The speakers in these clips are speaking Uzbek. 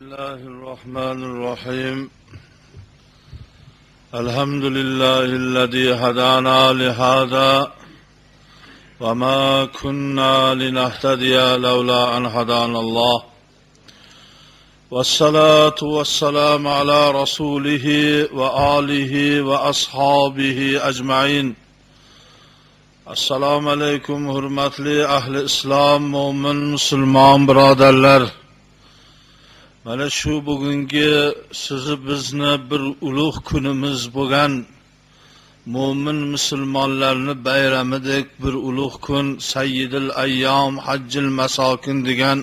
الله الرحمن الرحيم. الحمد لله الذي هدانا لهذا وما كنا لنهتدي لولا أن هدانا الله، والصلاة والسلام على رسوله وآله وأصحابه أجمعين. Assalomu alaykum, hurmatli ahli islom, mo'min musulmon birodarlar. Mana shu bugungi sizni bizni bir ulug' kunimiz bo'lgan mo'min musulmonlarni bayramidek bir ulug' kun, sayyidil ayyom hajjil masokin degan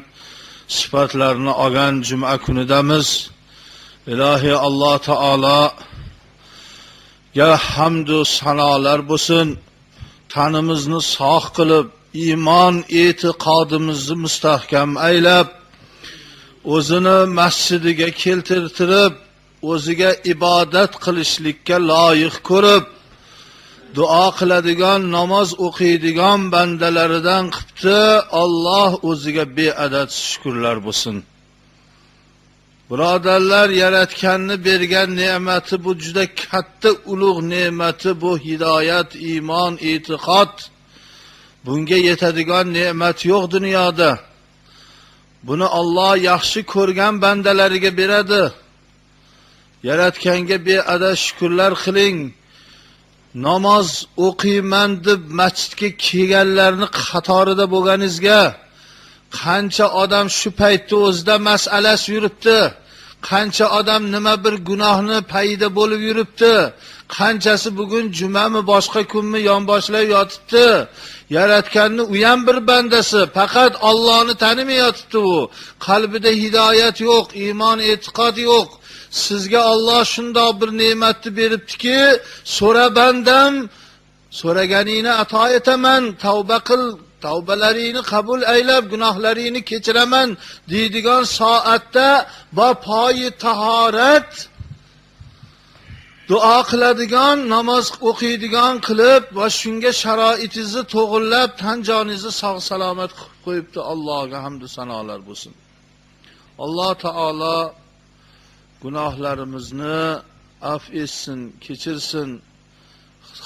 sifatlarni olgan juma kunidamiz. Ilohiy Alloh taologa hamdu sanolar bo'lsin. Tanimizni sog' qilib, iymon e'tiqodimizni mustahkam aylab, o'zini masjidiga keltirtirib, o'ziga ibodat qilishlikka loyiq ko'rib, duo qiladigan, namoz o'qiydigan bandalaridan qilibdi. Alloh o'ziga beadad shukrlar bo'lsin. Birodarlar, yaratganni bergan ne'mati bu juda katta ulug' ne'mati, bu hidoyat, iymon, e'tiqod. Bunga yetadigan ne'mat yo'q dunyoda. Buni Alloh yaxshi ko'rgan bandalariga beradi. Yaratganga beadad shukrlar qiling. Namoz o'qiyman deb masjidga kelganlarni qatorida bo'lganingizga qancha odam shu paytda o'zida mas'alasi yuribdi. Qancha odam nima bir gunohni payida bo'lib yuribdi. Qanchasi bugun jumami boshqa kunmi yonboshlab yotibdi. Yaratganni u ham bir bandasi, faqat Allohni tanimay yotibdi u. Qalbida hidoyat yo'q, iymon, e'tiqod yo'q. Sizga Alloh shundoq bir ne'matni beribdiki, so'ra bandam, so'raganingni ato etaman, tavba qil, tavbalaringni qabul aylab, gunohlaringni kechiraman deydigan soatda va poyi tahorat duo qiladigan, namoz o'qiydigan qilib va shunga sharoitingizni to'g'irlab, tan joningizni sog' salomat qilib qo'yibdi. Allohga hamd sanolar bo'lsin. Alloh taolo gunohlarimizni af etsin, kechirsin.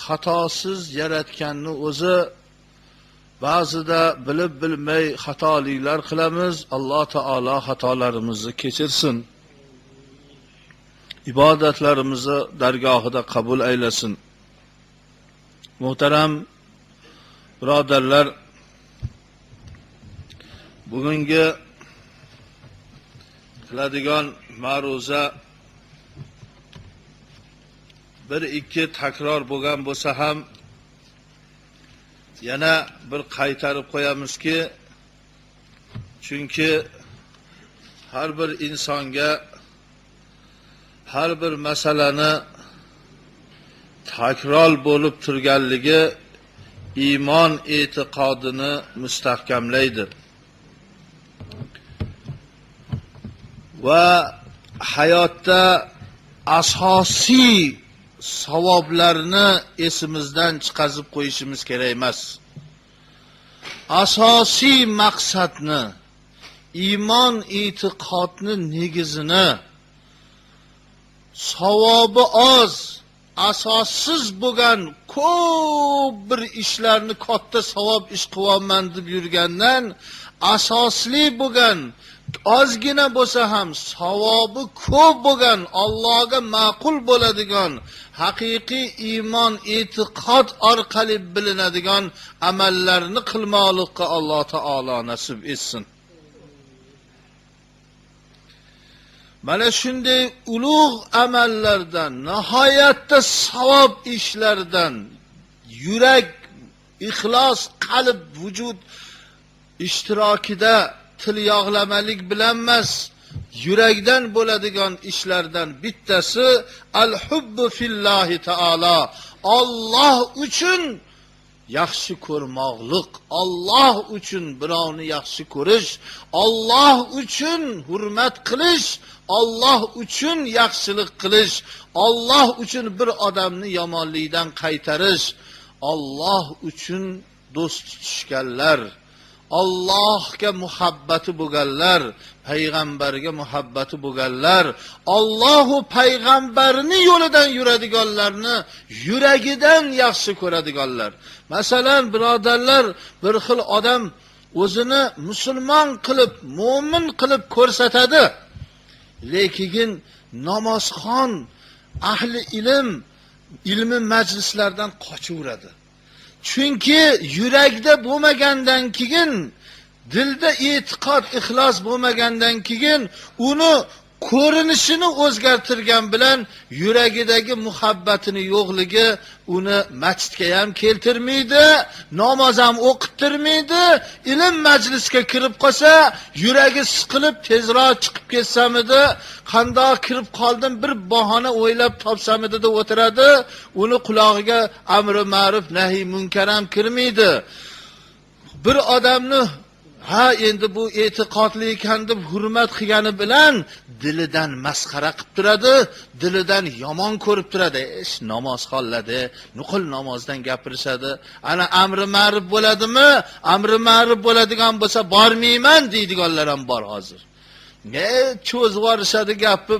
Xatosiz yaratganni o'zi ba'zida bilib bilmay xatoliklar qilamiz. Alloh taolo xatolarimizni kechirsin. Ibodatlarimizni dargohida qabul aylasin. Muhtaram birodarlar, bugungi qiladigan ma'ruza bir ikki takror bo'lgan bo'lsa ham yana bir qaytarib qo'yamizki, chunki har bir insonga har bir masalani takror bo'lib turganligi iymon e'tiqodini mustahkamlaydi. Va hayotda asosiy savoblarni esimizdan chiqazib qo'yishimiz kerak emas. Asosiy maqsadni, iymon e'tiqodni negizini savobi oz, asossiz bo'lgan ko'p bir ishlarni katta savob ish qilyapman deb yurgandan asosli bo'lgan, ozgina bo'lsa ham savobi ko'p bo'lgan, Allohga ma'qul bo'ladigan, haqiqiy iymon e'tiqod orqali bilinadigan amallarni qilmoqlikqa Alloh taolo nasib etsin. Mana shunday ulug' amallardan, nihoyatda savob ishlardan yurak, ixlos, qalb, vujud ishtirokida til yog'lamalik bilan emas, yurakdan bo'ladigan ishlardan bittasi al-hubbu fillahi taolo. Alloh uchun yaxshi ko'rmoqlik, Alloh uchun birovni yaxshi ko'rish, Alloh uchun hurmat qilish, Alloh uchun yaxshilik qilish, Alloh uchun bir odamni yomonlikdan qaytarish, Alloh uchun do'st tutishganlar, Allohga muhabbati bo'lganlar, payg'ambarga muhabbati bo'lganlar, Allohu payg'ambarning yo'lidan yuradiganlarni yuragidan yaxshi ko'radiganlar. Masalan, birodarlar, bir xil odam o'zini musulmon qilib, mo'min qilib ko'rsatadi. Lekin namozxon, ahli ilm, ilmi majlislardan qochaveradi. Chunki yurakda bo'lmagandan keyin, dilda e'tiqod, ixlos bo'lmagandan keyin uni ko'rinishini o'zgartirgan bilan yuragidagi muhabbatini yo'qligi uni masjidga ham keltirmaydi, namoz ham o'qittirmaydi, ilm majlisga kirib qolsa, yuragi siqilib tezroq chiqib ketsamidi, qandoq kirib qoldim bir bahona o'ylab topsamidi deb o'tiradi, uni qulog'iga amri ma'ruf nahiy munkar ham kirmaydi. Bir odamni ha endi bu e'tiqodli ekan deb hurmat qilgani bilan dilidan masxara qilib turadi, dilidan yomon ko'rib turadi. Ish namozxonladi, nuqul namozdan gapirishadi. Ana amri ma'ruf bo'ladimi? Amri ma'ruf bo'ladigan bo'lsa bormayman deydiganlar ham bor hozir. Ne cho'zib yuborishadi gapni,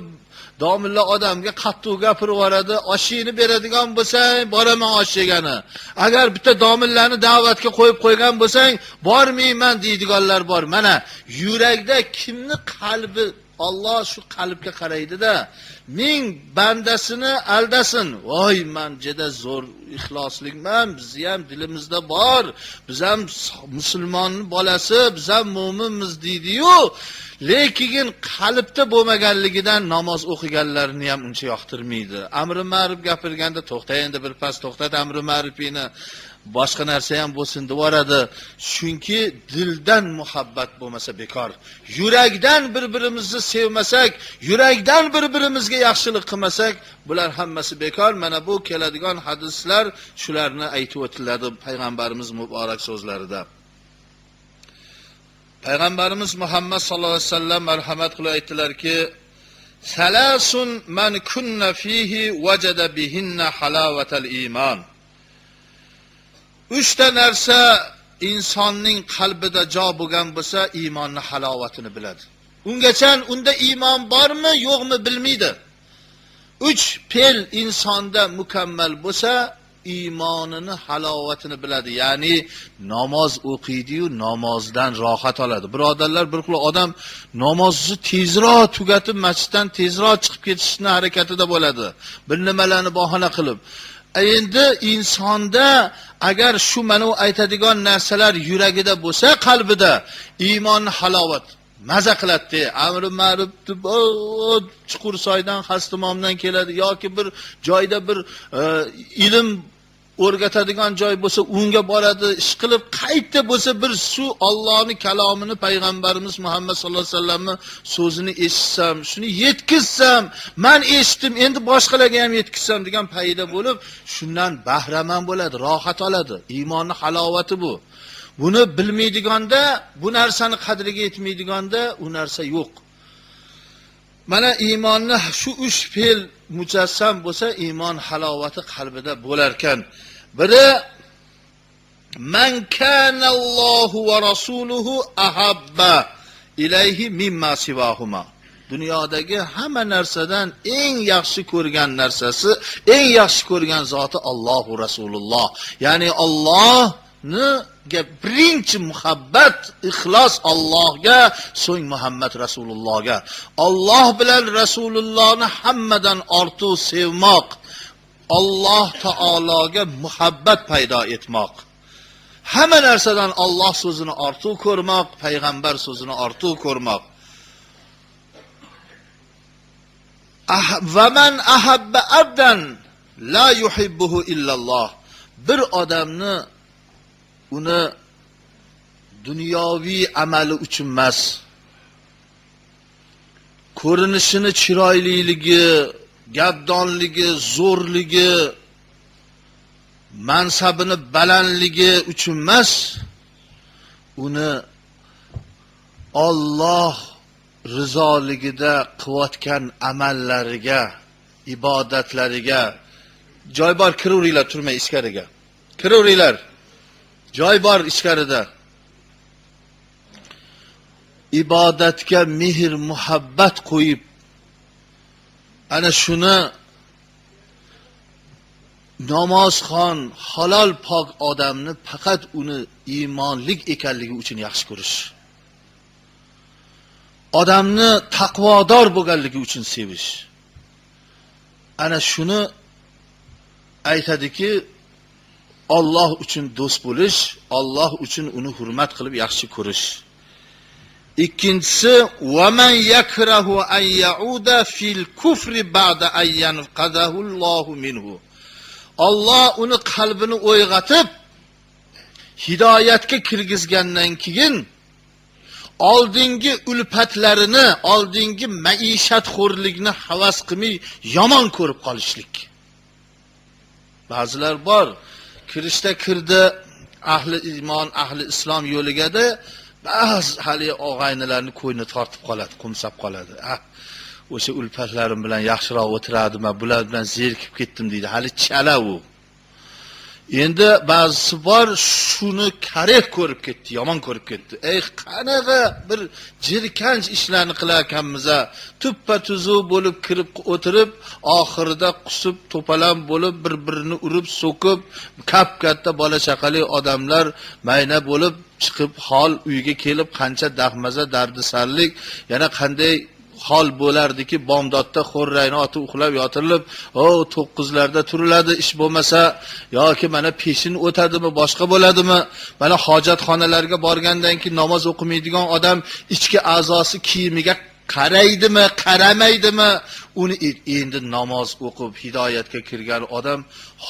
domilla odamga qattiq gapirib yuboradi. Oshini beradigan bo'lsang, boraman osh yegani. Agar bitta domillani da'vatga qo'yib qo'ygan bo'lsang, bormayman deydiganlar bor. Mana yurakda kimni qalbi, Alloh shu qalbga qaraydi-da, ming bandasini aldasin. Voy, men juda zo'r ixloslikman, bizni ham dilimizda bor, biz ham musulmonning bolasi, biz ham mo'minmiz deydi-yu, lekin qalbda bo'lmaganligidan namoz o'qiganlarni ham uncha yoqtirmaydi. Amri ma'ruf gapirganda to'xta endi bir pas to'xtat amri ma'rufini, boshqa narsa ham bo'lsin deb yuboradi. Chunki dildan muhabbat bo'lmasa bekor. Yurakdan bir-birimizni sevmasak, yurakdan bir-birimizga yaxshilik qilmasak, bular hammasi bekor. Mana bu keladigan hadislar shularni aytib o'tiladi payg'ambarimiz muborak so'zlarida. Payg'ambarimiz Muhammad sallallohu alayhi vasallam marhamat qilib aytdilarki, "Salasun man kunna fihi wajada bihinna halavatal iymon." Uchta narsa insonning qalbida jo bo'lgan bo'lsa, iymonning halovatini biladi. Ungacha unda iymon bormi, yo'qmi bilmaydi. Uch fe'l insonda mukammal bo'lsa, iymonini halovatini biladi. Ya'ni namoz o'qiydi-yu, namozdan rohat oladi. Birodarlar, bir xil odam namozni tezroq tugatib, masjiddan tezroq chiqib ketishni harakatida bo'ladi. Bir nimalarni bahona qilib. Endi insonda agar shu mana u aytadigan narsalar yuragida bo'lsa, qalbida iymon halovat maza qiladi. Amri ma'ruf deb Chuqursoydan, Xastimomdan keladi yoki bir joyda bir ilm o'rgatadigan joy bo'lsa, unga boradi, ish qilib qayta bo'lsa bir shu Allohning kalomini, payg'ambarimiz Muhammad sallallohu alayhi vasallamning so'zini eshitsam, shuni yetkazsam, men eshitdim, endi boshqalarga ham yetkazsam degan payda bo'lib, shundan bahramand bo'ladi, rohat oladi. Iymonning halovati bu. Buni bilmaydiganda, bu narsani qadriga yetmaydiganda u narsa yo'q. Mana iymonni shu uch fe'l mujassam bo'lsa, iymon halovati qalbida bo'lar ekan. Biri man kana Allohu va rasuluhu ahabba ilayhi mimma sivahuma. Dunyodagi hamma narsadan eng yaxshi ko'rgan narsasi, eng yaxshi ko'rgan zoti Allohu Rasululloh. Ya'ni Allohni birinchi muhabbat, ixlos Allohga, so'ng Muhammad Rasulullohga. Alloh bilan Rasulullohni hammadan ortiq sevmoq, Alloh taologa muhabbat paydo etmoq. Hamma narsadan Alloh so'zini ortiq ko'rmoq, payg'ambar so'zini ortiq ko'rmoq. Va man ahabba abdan la yuhibbuhu illalloh. Bir odamni uni dunyoviy amali uchun emas, ko'rinishini chiroyliligi, gapdonligi, zo'rligi, mansabini balandligi uchun emas, uni Alloh rizoligida qilayotgan amallariga, ibodatlariga joy bor, kiraveringlar, turmay ichkariga. Kiraveringlar. Joy bor ichkarida. Ibodatga mehr muhabbat qo'yib, ana shuni namozxon, halol pok odamni faqat uni iymonlik ekanligi uchun yaxshi ko'rish. Odamni taqvodor bo'lganligi uchun sevish. Ana shuni aytadiki, Alloh uchun do'st bo'lish, Alloh uchun uni hurmat qilib yaxshi ko'rish. Ikkinchisi, va man yakrahu an yauda fil kufri ba'da an yanqadahu Allohu minhu. Alloh uni qalbini o'yg'atib, hidoyatga kirgizgandan keyin oldingi ulfatlarini, oldingi maishatxo'rlikni havas qilmay yomon ko'rib qolishlik. Ba'zilar bor, kirishda kirdi ahli iymon, ahli islom yo'liga-da, ba'zi hali og'aynilarni ko'ngli tortib qoladi, qumsab qoladi. Ah, o'sha ulfatlarim bilan yaxshiroq o'tiradim, bular bilan zerikib ketdim deydi. Hali chala u. Endi ba'zisi bor, shuni kareh ko'rib ketdi, yomon ko'rib ketdi. Ey, qanaqa bir jirkanch ishlarni qilar ekanmiz-a? Tuppa tuzuv bo'lib kirib o'tirib, oxirida qusib to'palam bo'lib bir-birini urib so'kib, kap-katta bola chaqali odamlar mayna bo'lib chiqib hol uyga kelib qancha dahmaza, dardisarlik, yana qanday hol bo'lardiki, bomdodda xo'rrayni otib uxlab yotirilib, o 9larda turiladi ish bo'lmasa, yoki mana peshin o'tadimi, boshqa bo'ladimi? Mana hojatxonalarga borgandan keyin namoz o'qimaydigan odam ichki a'zosi kiyimiga qaraydimi, qaramaydimi? Uni endi namoz o'qib hidoyatga kirgan odam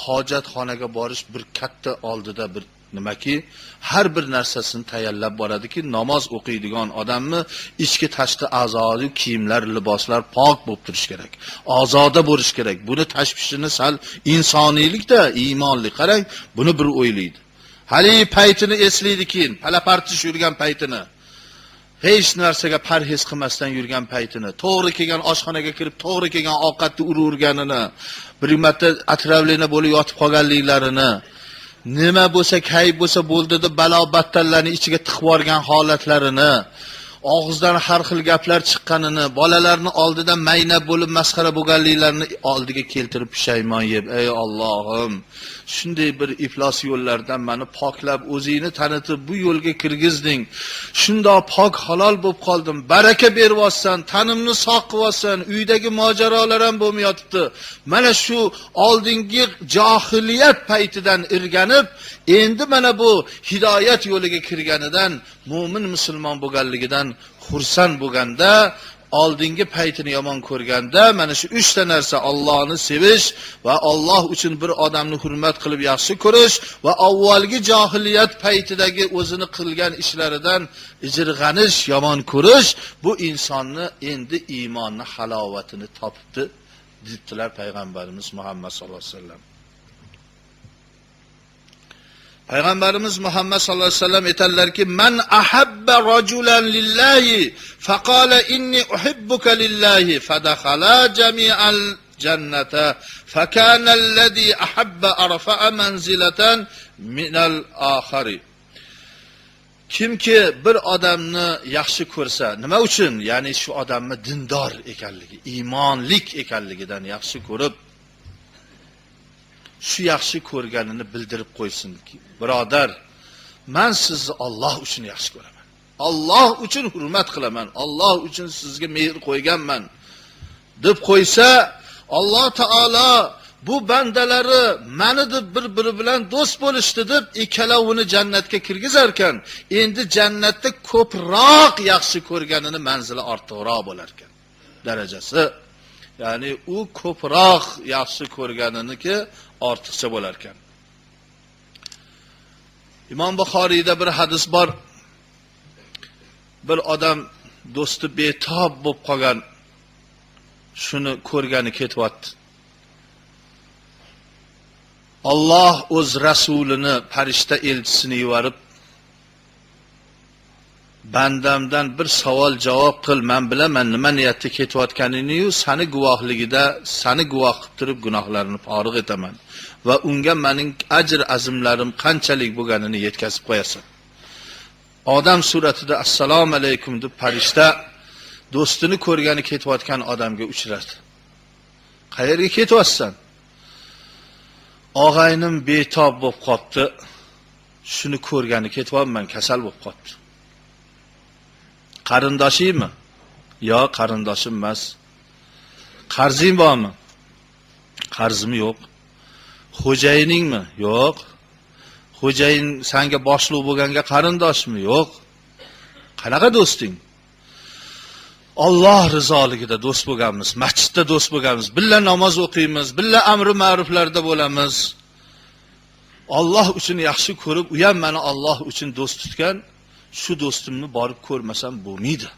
hojatxonaga borish bir katta oldida bir nimaki, har bir narsasini tayyorlab boradiki, namoz o'qiydigan odamni ichki tashqi a'zoyi kiyimlar, liboslar pok bo'lib turishi kerak, ozoda bo'lish kerak. Buni tashvishini sal insoniylikda, iymonli qarang, buni bir o'ylaydi. Hali paytini eslaydi keyin, palapartish yurgan paytini, hech narsaga parhez qilmasdan yurgan paytini, to'g'ri kelgan oshxonaga kirib, to'g'ri kelgan ovqatni uraverganini, bir marta отравление bo'lib yotib qolganliklarini, nima bo'lsa, kayf bo'lsa bo'ldi deb balo battallarni ichiga tiqib yuborgan holatlarini, og'izdan har xil gaplar chiqqanini, bolalarni oldida mayna bo'lib masxara bo'lganliklarini oldiga keltirib pushaymon yeb, ey Allohim, shunday bir iflos yo'llardan meni poklab, o'zingni tanitib bu yo'lga kirgizding. Shundoq pok halol bo'lib qoldim. Baraka beryapsan, tanimni sog' qilyapsan, uydagi mojarolar ham bo'lmayotibdi. Mana shu oldingi johiliyat paytidan irganib, endi mana bu hidoyat yo'liga kirganidan, mo'min musulmon bo'lganligidan xursand bo'lganda, oldingi paytini yomon ko'rganda, mana shu uchta narsa: Allohni sevish va Alloh uchun bir odamni hurmat qilib yaxshi ko'rish va avvalgi johiliyat paytidagi o'zini qilgan ishlaridan ijirg'anish, yomon ko'rish, bu insonni endi iymonni halovatini topibdi, debdilar payg'ambarimiz Muhammad sallallohu alayhi vasallam. Payg'ambarimiz Muhammad sallallohu alayhi vasallam aytadilarki, man ahabba rajulan lillahi faqala inni uhibbuka lillahi fadakhala jami'al jannata fakana alladhi ahabba arfa'a manzilatan minal oxari. Kimki bir odamni yaxshi ko'rsa, nima uchun? Ya'ni shu odamni dindor ekanligi, iymonlik ekanligidan yaxshi ko'rib, shu yaxshi ko'rganini bildirib qo'ysinki, birodar, men sizni Alloh uchun yaxshi ko'raman. Alloh uchun hurmat qilaman. Alloh uchun sizga mehr qo'yganman deb qo'ysa, Alloh taolo bu bandalari meni deb bir-biri bilan do'st bo'lishdi deb ikkalovini jannatga kirgizar ekan. Endi jannatda ko'proq yaxshi ko'rganini manzili ortiqroq bo'lar ekan. Darajasi, ya'ni u ko'proq yaxshi ko'rganiniki ortiqcha bo'lar ekan. Imom Buxoriyda bir hadis bor. Bir odam do'sti betob bo'lib qolgan, shuni ko'rgani ketyapti. Alloh o'z rasulini, farishta elchisini yuborib, bandamdan bir savol javob qil, men bilaman nima niyatda ketayotganini-yu, sani guvohligida sani guvoh qilib turib gunohlarini forig' etaman va unga mening ajr azimlarim qanchalik bo'lganini yetkazib qo'yasan. Odam suratida assalomu alaykum deb farishta do'stini ko'rgani ketayotgan odamga uchradi. Qayerga ketyapsan? Og'aynim betob bo'lib qopti. Shuni ko'rgani ketyapman, kasal bo'lib qopti. Qarindoshingmi? Yo, qarindoshim emas. Qarzing bormi? Qarzim yo'q. Xo'jayiningmi? Yo'q. Xo'jayin sanga boshliq bo'lganga qarindoshmi? Yo'q. Qanaqa do'sting? Alloh rizoligida do'st bo'lganmiz, masjidda do'st bo'lganmiz, billa namoz o'qiymiz, billa amri ma'ruflarda bo'lamiz. Alloh uchun yaxshi ko'rib, u ham meni Alloh uchun do'st tutgan, shu do'stimni borib ko'rmasam bo'lmaydi.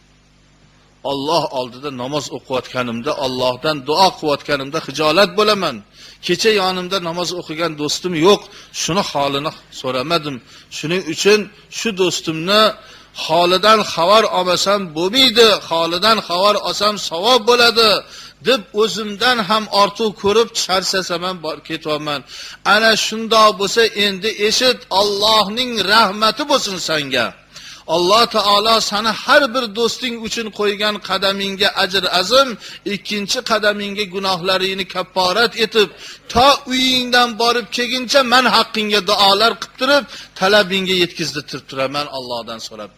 Alloh oldida namoz o'qiyotganimda, Allohdan duo qilayotganimda xijolat bo'laman. Kecha yonimda namoz o'qigan do'stim yo'q, shuni holini so'ramadim. Shuning uchun shu do'stimni holidan xabar olmasam bo'lmaydi, holidan xabar olsam savob bo'ladi deb o'zimdan ham ortiq ko'rib charchasam ham bor ketyapman. Ana shundoq bo'lsa endi eshit, Allohning rahmati bo'lsin senga. Alloh taolo seni har bir do'sting uchun qo'ygan qadamingga ajr azim, ikkinchi qadamingga gunohlaringni kafforat etib, to uyingdan borib kelguncha men haqqingga duolar qilib turib, talabingga yetkazdirib turaman Allohdan so'rab.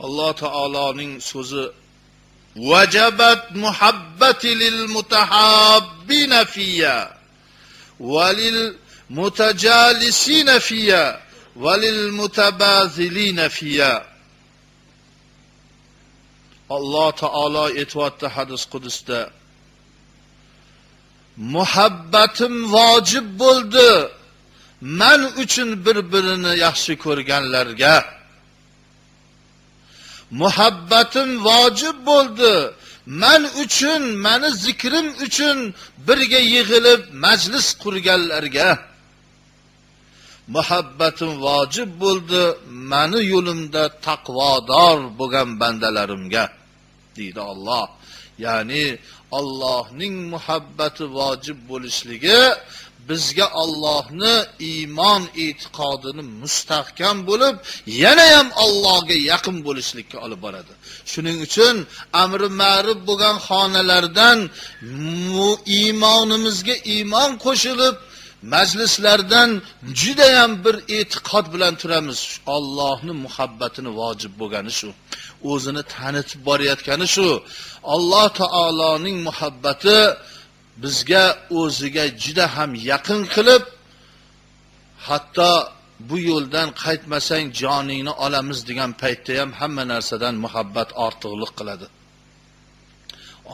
Alloh taoloning so'zi vajabat muhabbati lil mutahabbina fiyya va lil mutajalisina fiyya va lil mutabazilina fiyya. Alloh taolo aytyapti hadis qudusda, muhabbatim vojib bo'ldi men uchun bir-birini yaxshi ko'rganlarga. Muhabbatim vojib bo'ldi men uchun, meni zikrim uchun birga yig'ilib majlis qurganlarga. Muhabbatim vojib bo'ldi meni yo'limda taqvodor bo'lgan bandalarimga, deydi Alloh. Ya'ni Allohning muhabbati vojib bo'lishligi bizga Allohni iymon e'tiqodini mustahkam bo'lib, yana ham Allohga yaqin bo'lishlikka olib boradi. Shuning uchun amri ma'ruf bo'lgan xonalardan iymonimizga iymon qo'shilib, majlislardan juda ham bir e'tiqod bilan turamiz. Allohning muhabbatini vojib bo'lgani shu. O'zini tanitib borayotgani shu. Alloh taoloning muhabbati bizga o'ziga juda ham yaqin qilib, hatto bu yo'ldan qaytmasang joningni olamiz degan paytda ham hamma narsadan muhabbat ortiqlik qiladi.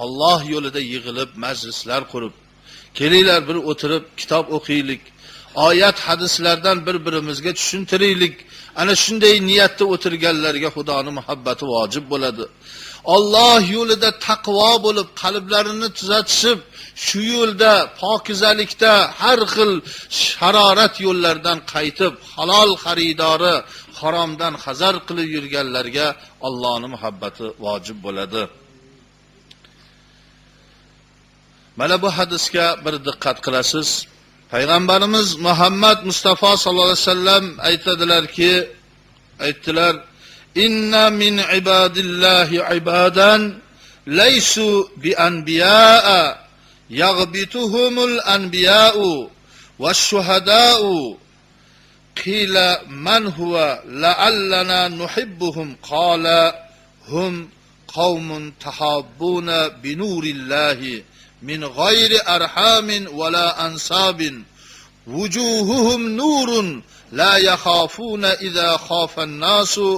Alloh yo'lida yig'ilib majlislar qurib, kelinglar bir o'tirib kitob o'qiylik, oyat hadislardan bir-birimizga tushuntiraylik. Ana shunday niyatda o'tirganlarga Xudoning muhabbati vojib bo'ladi. Alloh yo'lida taqvo bo'lib, qalblarini tuzatishib, shu yo'lda pokizalikda har xil sharorat yo'llardan qaytib, halol xaridori, haromdan hazar qilib yurganlarga Allohning muhabbati vojib bo'ladi. Mana bu hadisga bir diqqat qilasiz. Payg'ambarimiz Muhammad Mustafa sallallohu alayhi vasallam aytadilarki, aytdilar: "Inna min ibadillahi ibadan laysu bi anbiya'a yaghbituhumul anbiya'u wash-shuhada'u qila man huwa la'allana nuhibbuhum qala hum qawmun tahabbuna bi nurillahi min g'ayri arhamin va la ansabin wujuhuhum nurun la yakhafuna iza khafa an-nasu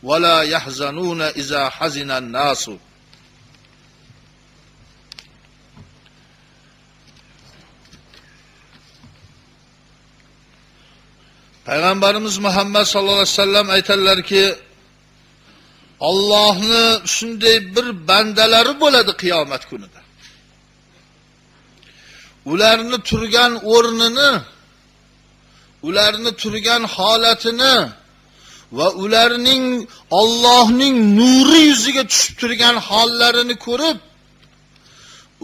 va la yahzanuna iza hazina an-nasu." Payg'ambarimiz Muhammad sallallohu alayhi vasallam aytadilarki, Allohni shunday bir bandalari bo'ladi qiyomat kunida. Ularni turgan o'rnini, ularni turgan holatini va ularning Allohning nuri yuziga tushib turgan hollarini ko'rib,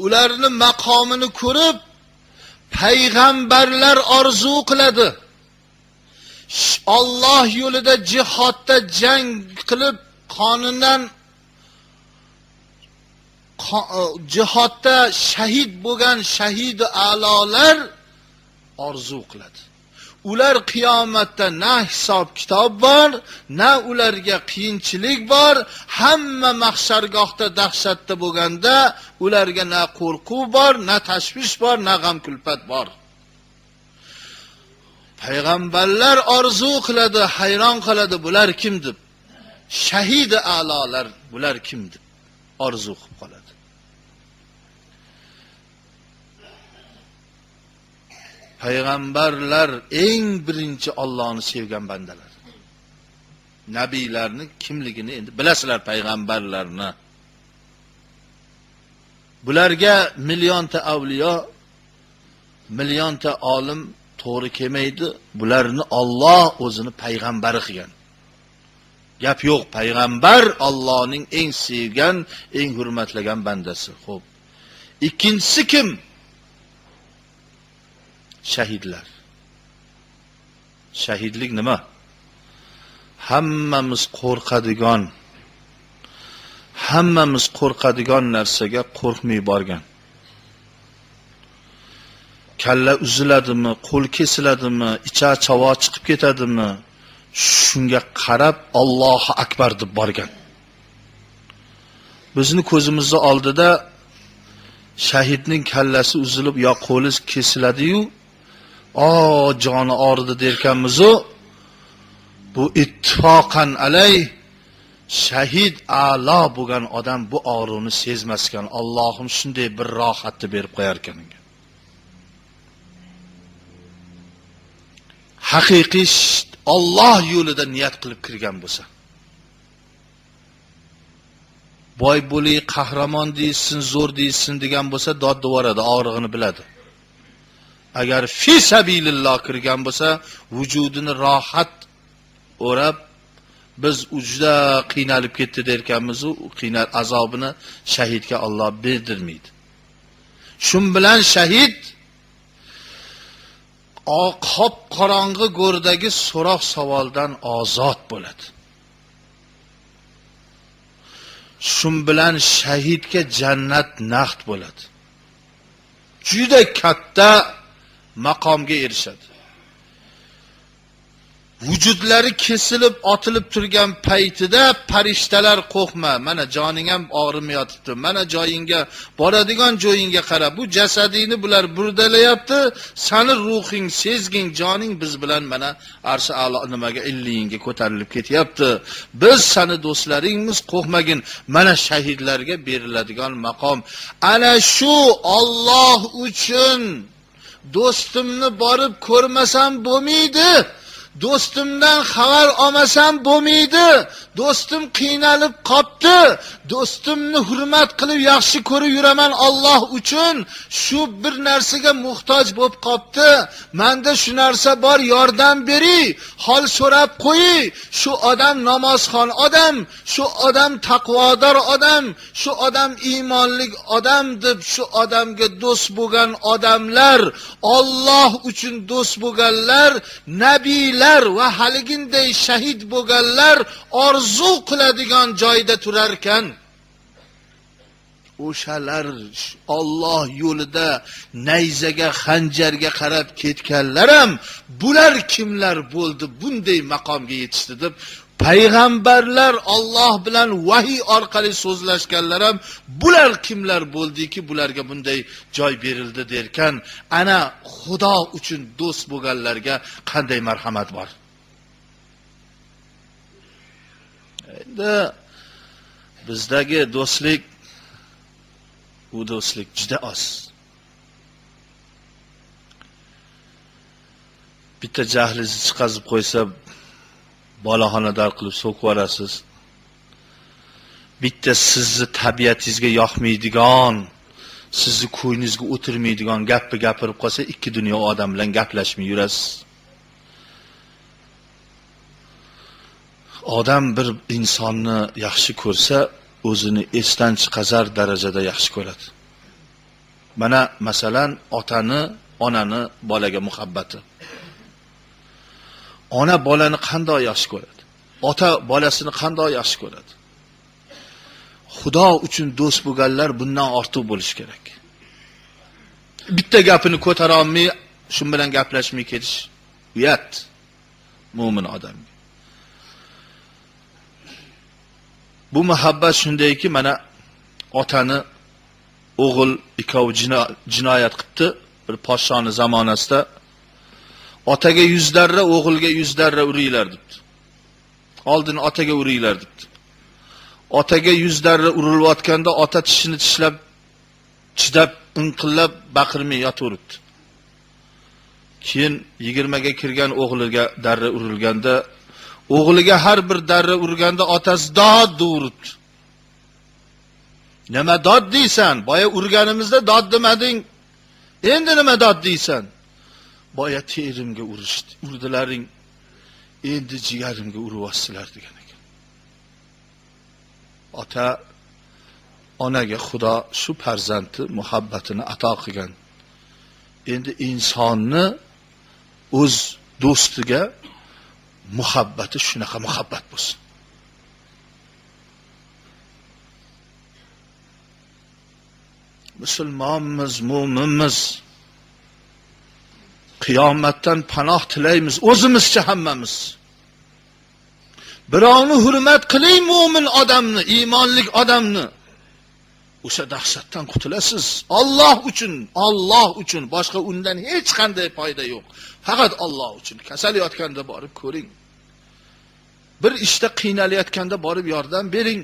Ularni maqomini ko'rib payg'ambarlar orzu qiladi. Alloh yo'lida jihodda jang qilib qonidan jihodda shahid bo'lgan shahid a'lolar orzu qiladi. Ular qiyomatda na hisob kitob bor, na ularga qiyinchilik bor, hamma mahshargohda dahshatda bo'lganda ularga na qo'rquv bor, na tashvish bor, na g'am kulfat bor. Payg'ambarlar orzu qiladi, hayron qoladi, bular kim deb. Shahid a'lolar bular kim deb orzu qilib qoladi. Payg'ambarlar eng birinchi Allohni sevgan bandalar. Nabiylarni kimligini endi bilasizlar, payg'ambarlarni. Bularga millionta avliyo, millionta olim to'g'ri kelmaydi. Bularni Alloh o'zini payg'ambari qilgan. Gap yo'q, payg'ambar Allohning eng sevgan, eng hurmatlagan bandasi. Xo'p. Ikkinchisi kim? Shahidlar. Shahidlik nima? Hammamiz qo'rqadigan, narsaga qo'rqmay borgan. Kalla uziladimi, qo'l kesiladimi, icha chavo chiqib ketadimi? Shunga qarab Allohu akbar deb borgan. Bizni ko'zimizni oldida shahidning kallasi uzilib yo qo'li kesiladi-yu, joni og'ridi derkanmiz-u, bu ittifoqan alay shahid a'lo bo'lgan odam bu og'riqni sezmas ekan. Allohim shunday bir rohatni berib qo'yar ekan unga. Haqiqiy Alloh yo'lida niyat qilib kirgan bo'lsa, boy bo'ling, qahramon deysin, zo'r deysin degan bo'lsa, dod devoradi, og'rig'ini biladi. Agar fi sabililloh kirgan bo'lsa, vujudini rohat o'rab, biz juda qiynalib ketdi derkanmiz, u qiynal azobini shahidga Alloh berdirmaydi. Shun bilan shahid qop qorong'i go'rdagi so'roq savoldan ozod bo'ladi. Shun bilan shahidga jannat naqd bo'ladi. Juda katta maqomga erishadi. Vujudlari kesilib otilib turgan paytida farishtalar qo'rqma, mana joning ham og'rimayotibdi, mana joyingga boradigan joyingga qara, bu jasadingni bular burdalayapti, sani ruhing, sezging, joning biz bilan mana arshi a'lo nimaga illiyinga ko'tarilib ketyapti. Biz sani do'stlaringmiz, qo'rqmagin. Mana shahidlarga beriladigan maqom. Ana shu Alloh uchun do'stimni borib ko'rmasam bo'lmaydi. Do'stimdan xabar olmasam bo'lmaydi. Do'stim qiynalib qopti. Do'stimni hurmat qilib yaxshi ko'rib yuraman Alloh uchun. Shu bir narsaga muhtoj bo'lib qopti. Menda shu narsa bor, yordam bering, hol so'rab qo'ying. Shu odam namozxon odam, shu odam taqvodor odam, shu odam iymonli odam deb shu odamga do'st bo'lgan odamlar, Alloh uchun do'st bo'lganlar, nabiylar va haliginday shahid bo'lganlar orzu qiladigan joyda turarkan, o'shalar Alloh yo'lida nayzaga, xanjarga qarab ketganlar ham bular kimlar bo'ldi, bunday maqomga yetishdi deb payg'ambarlar Alloh bilan vahiy orqali so'zlashganlar ham bular kimlar bo'ldiki, bularga bunday joy berildi derkan, ana Xudo uchun do'st bo'lganlarga qanday marhamat bor. Endi bizdagi do'stlik, u do'stlik juda oz. Bitta jahlingizni chiqazib qo'ysa, boloxonador qilib so'kib yuborasiz. Bitta sizni tabiatingizga yoqmaydigan, sizni ko'nglingizga o'tirmaydigan gapni gapirib qolsa, ikki dunyo odam bilan gaplashmay yurasiz. Odam bir insonni yaxshi ko'rsa, o'zini esdan chiqazar darajada yaxshi ko'radi. Mana masalan otani, onani bolaga muhabbati. Ona bolani qanday yaxshi ko'radi? Ota bolasini qanday yaxshi ko'radi? Xudo uchun do'st bo'lganlar bundan ortiq bo'lishi kerak. Bitta gapini ko'tara olmay, shu bilan gaplashmay ketish uyat mo'min odamga. Bu muhabbat shundayki, mana otani o'g'il ikkovi jinoyat qilibdi bir podshoni zamonasida. Otaga 100 darra, o'g'ilga 100 darra uringlar debdi. Oldin otaga uringlar debdi. Otaga 100 darra urilayotganda ota tishini tishlab, chidab, inqillab baqirmay yotaveribdi. Keyin 20 ga kirgan o'g'liga darra urilganda, o'g'liga har bir darra urganda otasi dod uribdi. Nima dod deysan? Boya urganimizda dod demading. Endi nima dod deysan? Boya terimga urishdi, urdilaring. Endi jigarimga uryapsizlar degan ekan. Ota onaga Xudo shu farzandni muhabbatini ato qilgan. Endi insonni o'z do'stiga muhabbati shunaqa muhabbat bo'lsin. Musulmonmiz, mo'minmiz. Qiyomatdan panoh tilaymiz o'zimizcha hammamiz. Birovni hurmat qiling, mo'min odamni, iymonlik odamni. O'sha dahshatdan qutulasiz. Alloh uchun, Alloh uchun, boshqa undan hech qanday foyda yo'q. Faqat Alloh uchun. Kasal yotganda borib ko'ring. Bir ishda qiynalayotganda borib yordam bering.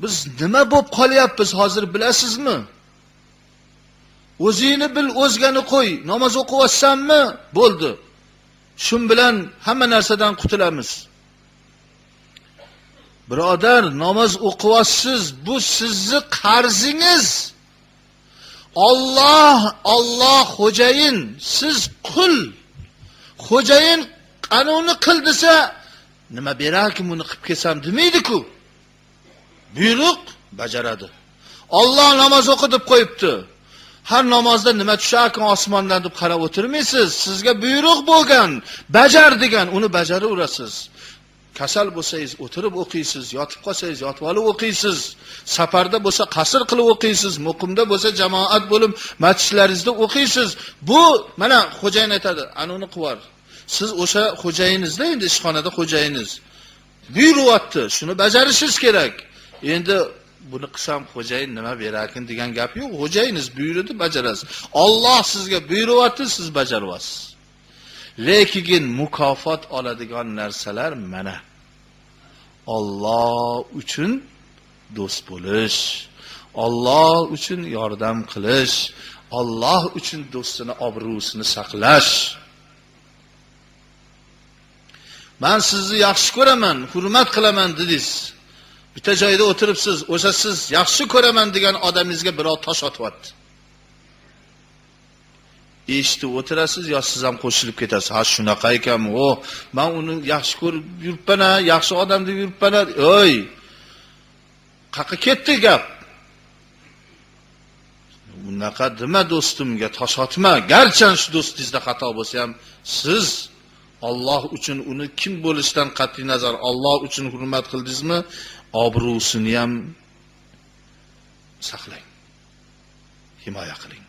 Biz nima bo'lib qolyapmiz hozir bilasizmi? O'zingni bil, o'zgani qo'y. Namoz o'qiyapsanmi? Bo'ldi. Shun bilan hamma narsadan qutulamiz. Birodar, namoz o'qiyapsiz, bu sizni qarzingiz. Alloh, Alloh xo'jayin, siz qul. Xo'jayin qanuni qil desa, nima berarkin buni qilib kelsam demaydi-ku. Buyruq bajaradi. Alloh namoz o'qi deb qo'yibdi. Har namozda nima tusharkin osmondan deb qarab o'tirmaysiz. Sizga buyruq bo'lgan, bajar degan, uni bajaraverasiz. Kasal bo'lsangiz o'tirib o'qiysiz, yotib qolsangiz yotib olib o'qiysiz, safarda bo'lsa qasr qilib o'qiysiz, muqimda bo'lsa jamoat bo'lib masjidlaringizda o'qiysiz. Bu mana xo'jayin aytadi, ana uni qilib. Siz o'sha xo'jayiningizda, endi ishxonada xo'jayiniz buyuryapti, shuni bajarishingiz kerak. Endi buni qilsam xo'jayin nima berarkin degan gap yo'q. Xo'jayiniz buyurdi, bajarasiz. Alloh sizga buyuryapti, siz bajaryapsiz. Lekin mukofot oladigan narsalar mana. Alloh uchun do'st bo'lish, Alloh uchun yordam qilish, Alloh uchun do'stini obro'sini saqlash. Men sizni yaxshi ko'raman, hurmat qilaman dedingiz. Bitta joyda o'tiribsiz, o'sha siz yaxshi ko'raman degan odamingizga birov tosh otyapti. Eshitib o'tirasiz, yo siz ham qo'shilib ketasiz. Ha, shunaqa ekanmi? O, men uni yaxshi ko'rib yuribman, yaxshi odam deb yuribman. Ey! Qayerga ketdi gap? Unaqa dema do'stimga, tosh otma. Garchi shu do'stingizda xato bo'lsa ham, siz Alloh uchun uni kim bo'lishidan qat'iy nazar Alloh uchun hurmat qildingizmi, obro'sini ham saqlang. Himoya qiling.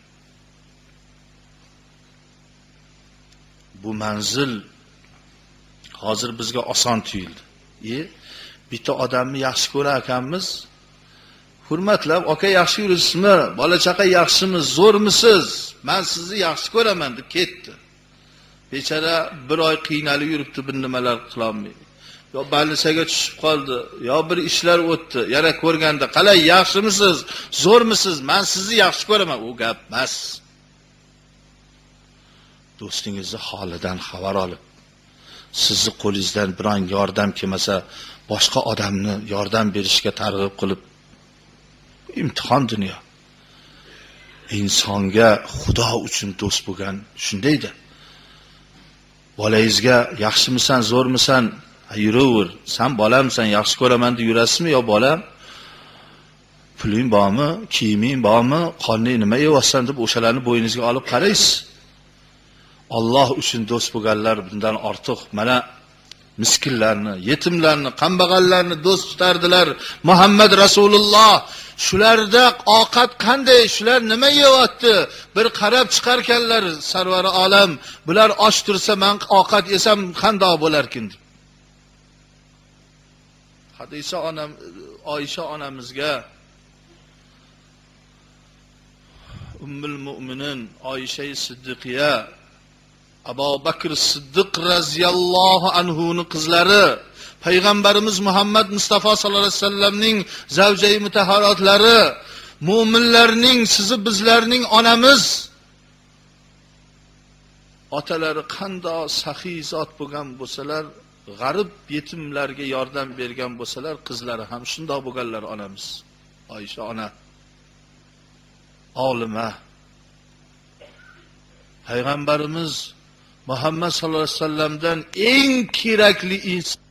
Bu manzil hozir bizga oson tuyuldi. Bitta odamni yaxshi ko'rar ekanmiz, hurmatlab, aka yaxshi yuribsizmi, bola chaqa yaxshimi, zo'rmisiz, men sizni yaxshi ko'raman deb ketdi. Bechara bir oy qiynalib yuribdi, bir nimalar qilolmay. Yo balnisaga tushib qoldi, yo bir ishlar o'tdi. Yana ko'rganda, qalay yaxshimisiz, zo'rmisiz, men sizni yaxshi ko'raman. U gap emas. Do'stingizni holidan xabar olib, sizni qo'lingizdan biron yordam kelmasa, boshqa odamni yordam berishga targ'ib qilib, imtihon dunyo. Insonga Xudo uchun do'st bo'lgan shundaydi. Bolangizga yaxshimisan, zo'rmisan, yuraver, san bolamsan, yaxshi ko'raman deb yurasizmi yo bolam? Puling bormi, kiyiming bormi, qorning nima yeyapsan deb o'shalarni bo'yningizga olib qaraysiz. Alloh uchun do'st bo'lganlar bundan ortiq mana miskinlarni, yetimlarni, kambag'allarni do'st tutardilar. Muhammad Rasululloh shularda ovqat qanday, shular nima yeyapti? Bir qarab chiqarkanlar sarvari olam, bular och tursa men ovqat yesam qandoq bo'larkin deb. Hadisa onam, Oysha onamizga, Ummul Mu'minin Oysha Siddiqiya, Abu Bakr Siddiq radhiyallohu anhuning qizlari, Payg'ambarimiz Muhammad Mustafa sallallohu alayhi vasallamning zavjai mutahharatlari, mu'minlarning, sizi bizlarning onamiz, otalari qandoq saxiy zot bo'lgan bo'lsalar, g'arib yetimlarga yordam bergan bo'lsalar, qizlari ham shundoq bo'lganlar onamiz. Oysha ona olima. Payg'ambarimiz Muhammad sallallohu alayhi vasallamdan eng kerakli inson